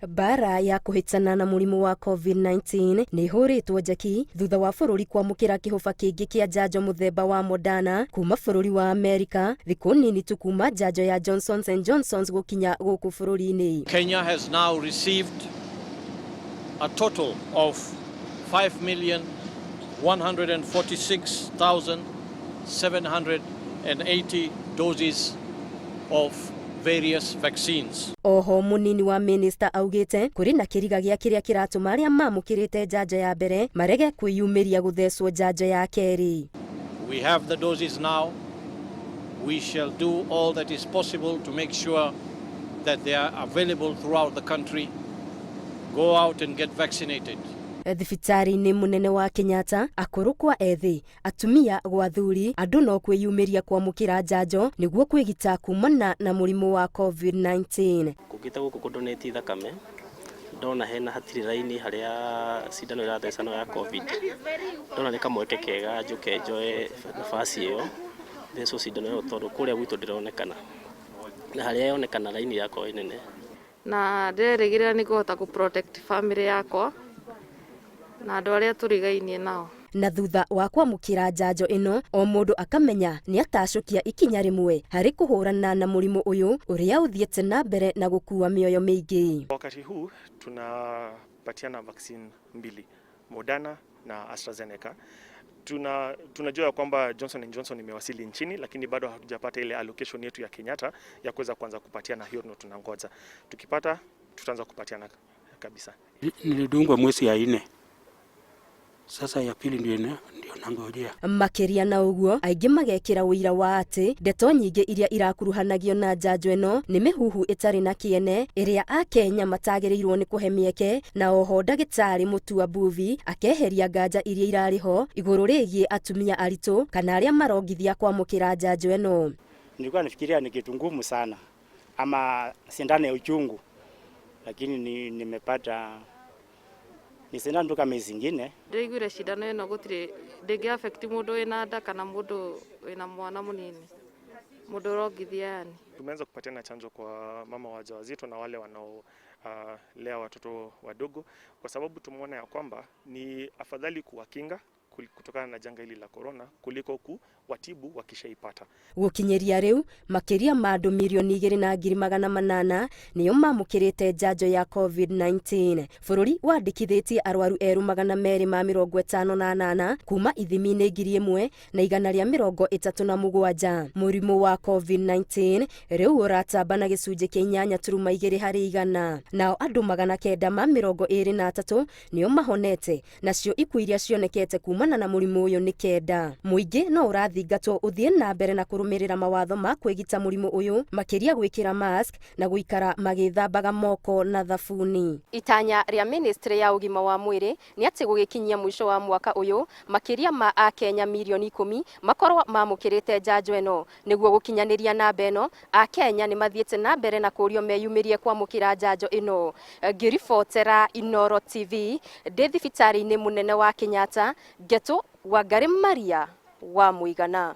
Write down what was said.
Mbaara ya kũhĩtana na mũrimũ wa COVID-19 nĩ ĩhũrĩtwo njeki thutha wa bũrũri kwamũkĩra kĩhũba kĩngĩ kĩa njanjo mũthemba wa Moderna kuma bũrũri wa Amerika thikũ nini tu kuma njanjo ya Johnsons and Johnsons gũkinya gũkũ bũrũri-inĩ. Kenya has now received a total of 5,146,780 doses of various vaccines. Oho mũnini wa minista augĩte kũrĩ na kĩriga gĩa kĩrĩa kĩratũma arĩa mamũkĩrĩte njanjo ya mbere marege kwĩyumĩria gũthecwo njanjo ya kerĩ. We have the doses now. We shall do all that is possible to make sure that they are available throughout the country. Go out and get vaccinated. Thibitarĩ-inĩ mũnene wa Kenyatta, akũrũ kwa ethĩ, atumia gwa athuri, andũ no kwĩyumĩria kwamũkĩra njanjo nĩguo kwĩgita kumana na mũrimũ wa COVID-19. Ngũkĩte gũkũ kũ donate thakame, ndona hena hatirĩ raini harĩa cindano ĩrathecano ya COVID, ndona nĩ kamweke kega njũke njoe nafasi ĩyo thecwo cindano ĩyo, tondũ kũrĩa gwitũ ndĩronekana, na harĩa yonekana raini yakorwo ĩ nene. Na ndĩrerĩgĩrĩra nĩ ngũhota kũ protect family yakwa na andũ arĩa tũrigainie nao. Na thutha wa kwamũkĩra njanjo ĩno, o mũndũ akamenya nĩ atacũkia ikinya rĩmwe harĩ kũhũrana na mũrimũ ũyũ ũrĩa ũthiĩte na mbere na gũkua mĩoyo mĩingĩ. Wakati huu tunapatiana vaccine mbili, Moderna na AstraZeneca. Tunajua ya kwamba Johnson and Johnson imewasili nchini, lakini bado hatujapata ile allocation yetu ya Kenyatta ya kuweza kuanza kupatiana. Hiyo ndio tunangoja. Tukipata tutaanza kupatiana kabisa. Nilidungwa mwezi ya 4. Sasa ya pili ndio nangojea. Makĩria na ũguo, aingĩ magekĩra ũira wa atĩ ndeto nyingĩ iria irakuruhanagio na njanjo ĩno nĩ mĩhuhu ĩtarĩ na kĩene ĩrĩa akenya matagĩrĩirwo nĩ kũhe mĩeke, na oho ndagĩtarĩ Mutua Mbuvi akeheria nganja iria irarĩ ho igũrũ rĩgiĩ atumia aritũ kana arĩa marongithia kwamũkĩra njanjo ĩno. Nilikuwa nafikiria ni kitu ngumu sana ama sindano ya uchungu, lakini nimepata ni sindano tu kama zingine. Ndĩraiguire cindano ĩno gũtirĩ ndĩngĩ affect mũndũ wĩna nda kana mũndũ wĩna mwana mũnini, mũndũ ũrongithia yani. Tumeanza kupatiana chanjo kwa mama wajawazito na wale wanao lea watoto wadogo, kwa sababu tumeona ya kwamba ni afadhali kuwakinga kutokana na janga hili la corona kuliko kuwatibu wakishaipata. Gũkinyĩria rĩu, makĩria ma andũ 2,800,000 nĩo mamũkĩrĩte njanjo ya COVID-19. Bũrũri wandĩkithĩtie arwaru erũ 258 kuma ithimi-inĩ 1,137. Mũrimũ wa COVID-19 rĩu ũratamba na gĩcunjĩ kĩa 8.2 harĩ igana. Nao andũ 923 nĩo mahonete, nacio ikuũ iria cionekete kumana na mũrimũ ũyũ nĩ 9. Mũingĩ no ũrathingatwo ũthiĩ na mbere na kũrũmĩrĩra mawatho ma kwĩgita mũrimũ ũyũ, makĩria gwĩkĩra mask na gũikara magĩthambaga moko na thabuni. Itanya rĩa ministry ya ũgima wa mwĩrĩ nĩ atĩ gũgĩkinyia mũico wa mwaka ũyũ, makĩria ma akenya 10 milioni makorwo mamũkĩrĩte njanjo ĩno. Nĩguo gũkinyanĩria namba ĩno, akenya nĩ mathiĩte na mbere na kũũrio meyumĩrie kwamũkĩra njanjo ĩno. Ngĩribotera Inooro TV ndĩ thibitarĩ-inĩ mũnene wa Kenyatta, Ngetu Wangari Maria wa Mũigana.